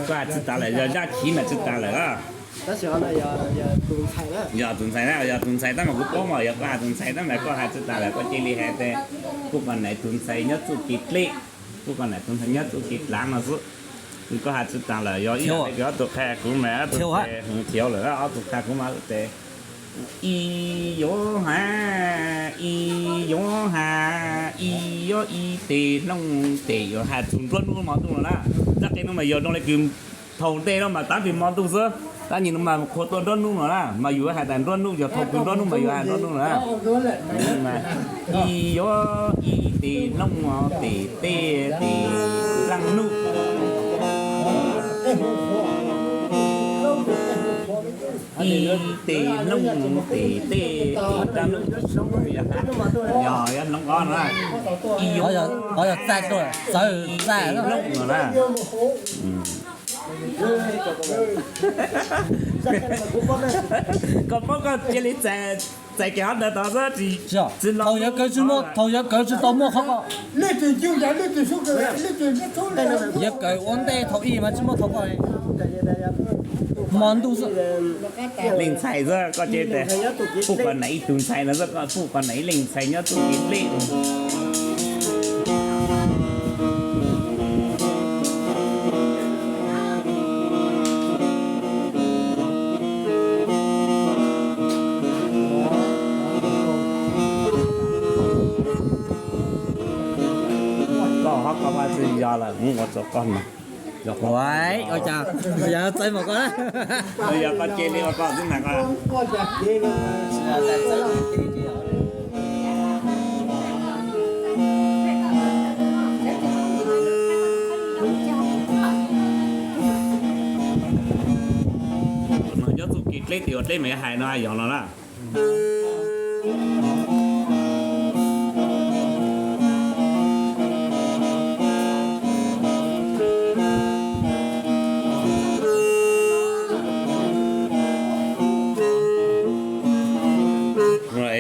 Koj has tsis tas lawm, yog zaj khiv mas tsis tas lawm. Yog tus ntxhais na, yog tus ntxhais tab mas kuv paub mas yog koj has tus ntxhais tab mas koj has tsis tas lawm, koj cia li hais tias puj kom nais tus ntxhais nyob txuj kev dleb, puj kom nais tus ntxhais nyob txuj kev dlav no xwb. Koj has tsis tas lawm, yog ib yam li ob tug qhia kuv mas ob tug tes khiav lawm, ob tug qhia kuv mas ob tug tes ib yuav has, ib yuav has, ib yuav ib tes hlooj tes yuav has txug nruab hnub hmo ntuj no na. Txoj qe no mas yog zoo li kws thaum ntej no mas tab sis hmo ntuj xwb, tab sis no mas qhua tuaj nruab hnub no na, mas yus hais tas nruab hnub, yog thaum kws nruab hnub mas yus hais nruab hnub no na. Ib yuav ib tes hlooj tes tej tes raj hnub, ib tes hlooj tes tej tes raj hnub. Yog, yog hloov qhov no, ib yuav, yog txawv txawv ib tes hlooj no na. Koj paub koj cia li txais, txais kev hov ntawd tod xwb, tsis, thaum yuav kawv tsis muaj, thaum yuav kawv tsis tau muaj qhov ko. Yuav kawv ua ntej thaum ib mas tsis muaj thaum ko. Hmo ntuj xwb. Leej ntxhais xwb koj cia li, puj kom nais ib tug ntxhais no xwb, puj kom nais ib leej ntxhais nyob txuj kev dleb. Koj hab koj vaj txwv yog lawm, ua txog koj no. Ua cas yog txawv mos koj na. Yog koj cia li ua koj xwb mas koj. Nyob txuj kev dleb tim ua dleb mas yuav hais no yog no na.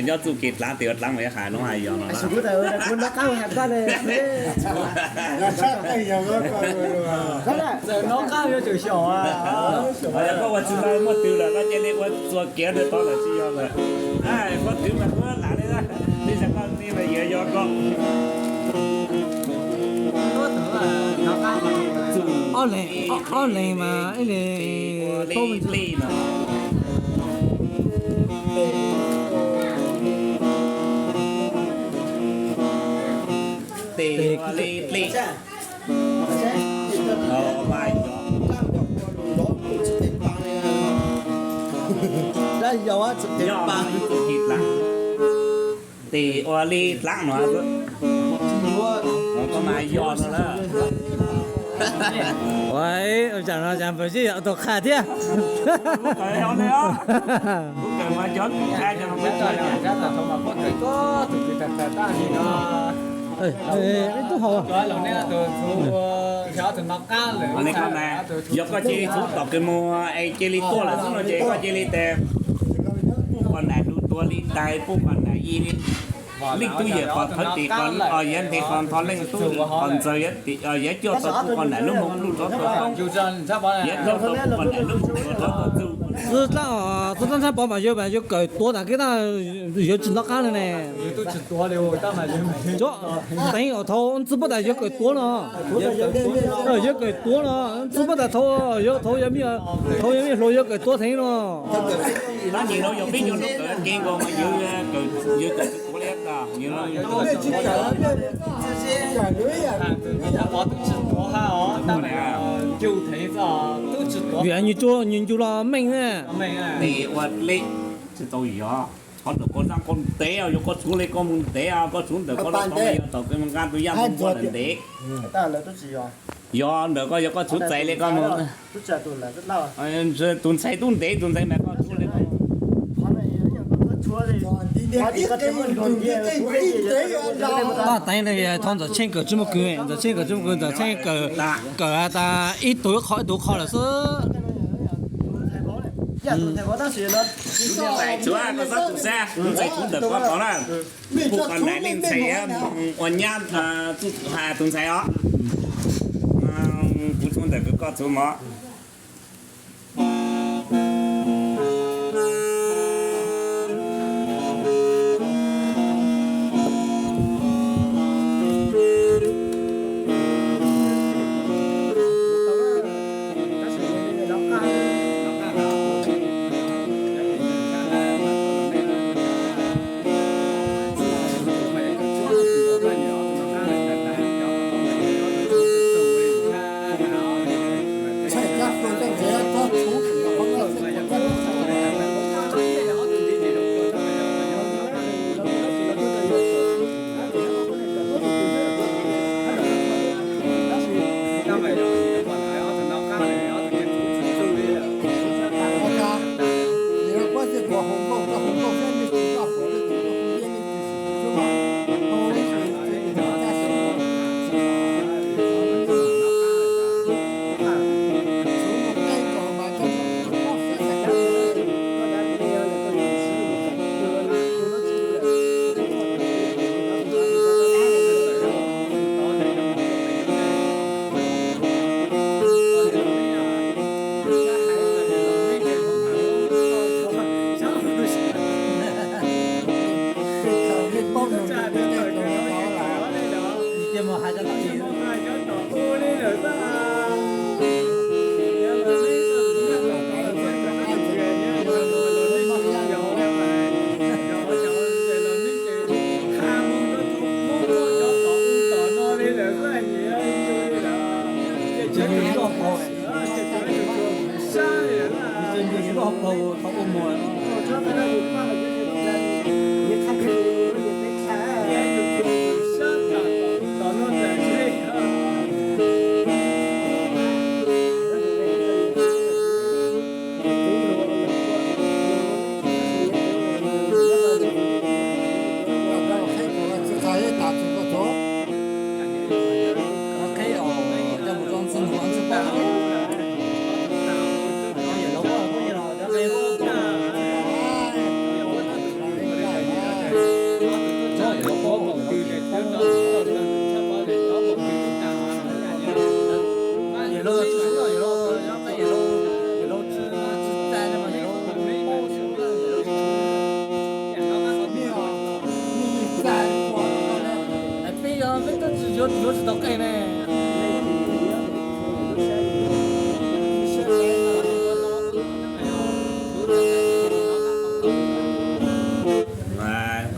Nyob txuj kev dlav tim ua dlav mas yuav hais no hais yog no na. Yog koj ua tsis tau muaj twv lawm koj cia li ua txuas kev rau tod lawm tsis yog lawm. Muaj twv mas koj lam li, li xyov koj li mas yuav yog koj. Ob leeg mas ib leeg li no. Tes ua li dlej. Mas yog, yog ib tug kis dlav. Tes ua li dlaab no. Koj mas yog no lawm. Ua, ua cas no cas npawg Zib yog tus qha thiab. Ib tug hau. Yog koj cia li txhuv tom kws mus es cia li tuaj lawm xwb no ces koj cia li tes puj qhov nram lug tuav li tais, puj qhov nram i li. Leej tub yawm qhov thawv tes qhov, yawm ntes qhov ntho leej tub qhov ntxawg, yawm cuaj tau puj qhov nram lub moog pluj rov tuaj toob, yawm rau tau puj qhov nram lub moog rov tuaj txug. Txwv dlaab, txwv dlaab ntshab pov mas yawg, mas yawg kawm tuav tas keb na, yawg tsis nov qab le ne. Teev os, thaum txwv puab tas yawg kawm tuav no, yawg kawm tuav no, txwv puab tas thaum, thaum yawg, thaum yawg me hluas yawg kawm tuav theev no. Vim nws ncu los meej na. Tsis tau yog, qhov ntawm koj zaaj koj ntev, yog koj txhuv le koj mus ntev, koj txhuv ntawm koj tau yog thaum koj mus nqa tus yaj mus npuab ntawm ntev. Yog ntawm koj, yog koj txhuv txais le koj mus. Tus ntxhais tub ntev, tus ntxhais mas koj txhuv le koj. Paj teev no thov Ntxawm Tsheej kawm tsis muaj kws, Ntxawm Tsheej kawm tsis muaj kws, Ntxawm Tsheej kawm tas ib tug ib qho ib tug qho lawm xwb. Ntxhais txhuv, koj txhob txhuv xab, ntxhais txhuv ntawm koj tod na. Puj qhov nram leej ntxhais ua nyab, tus ntxhais os. Kuv txhub ntawm koj txhub mog.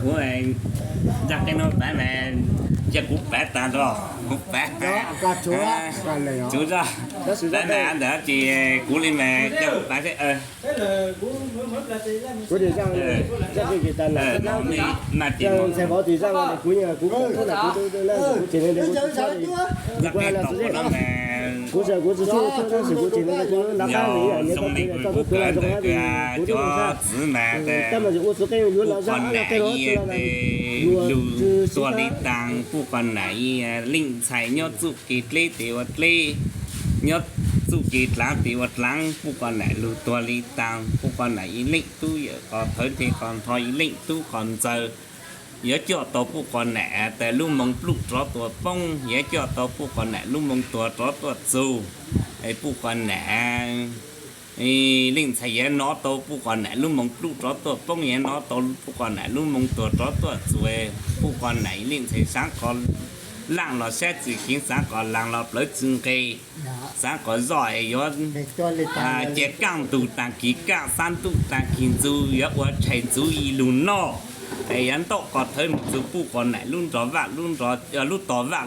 Kuv ntag qe no pav mas, cia kuv pav tas nrho, kuv pav. Tsuv zog, pav mas ntawd ces kuv li mas cia kuv pav seb. Maj tim ntxhais vauv tis zaj kuv, kuv kuv tsev neeg kuv tsis tshua li, kuv kuv hais los xwb, kuv tsis tshua tab sis kuv tsev neeg kuv nab qab li yog zoo li kuv kawm ntawm cov txwv mas, puj qhov nam ib lug tuag li taag, puj qhov nam ib leej ntxhais nyob txuj kev dleb tes ua dleb, nyob txuj kev dlaav tes ua dlaav, puj qhov nam lug tuag li taag, puj qhov nam ib leej tub yawm qos thawv nthe qos nrho, ib leej tub qos ntxawg, yuav coj tau puj qhov nam tas lub moo pluj rov tuaj poob, yuav coj tau puj qhov nam lub moo tuag rov tuaj txug, puj qhov nam leej ntxhais yuav nov tau puj qhov nam lub moo pluj rov tuaj poob, yuav nov tau puj qhov nam lub moo tuag rov tuaj txug, puj qhov nam ib leej ntxhais saav qhov laaj los sab txwm kheev, saav qhov laag los plawv txwv nqe, saav qhov zoj es yuav cia kaaj ntug taag kis kaaj, sab ntuj taag kis ntxug, yuav ua tshais ntxuv ib lug noj, es yuav ntaub qos thawv moog txug puj qhov nam lub nrog vaj, lub tos vaj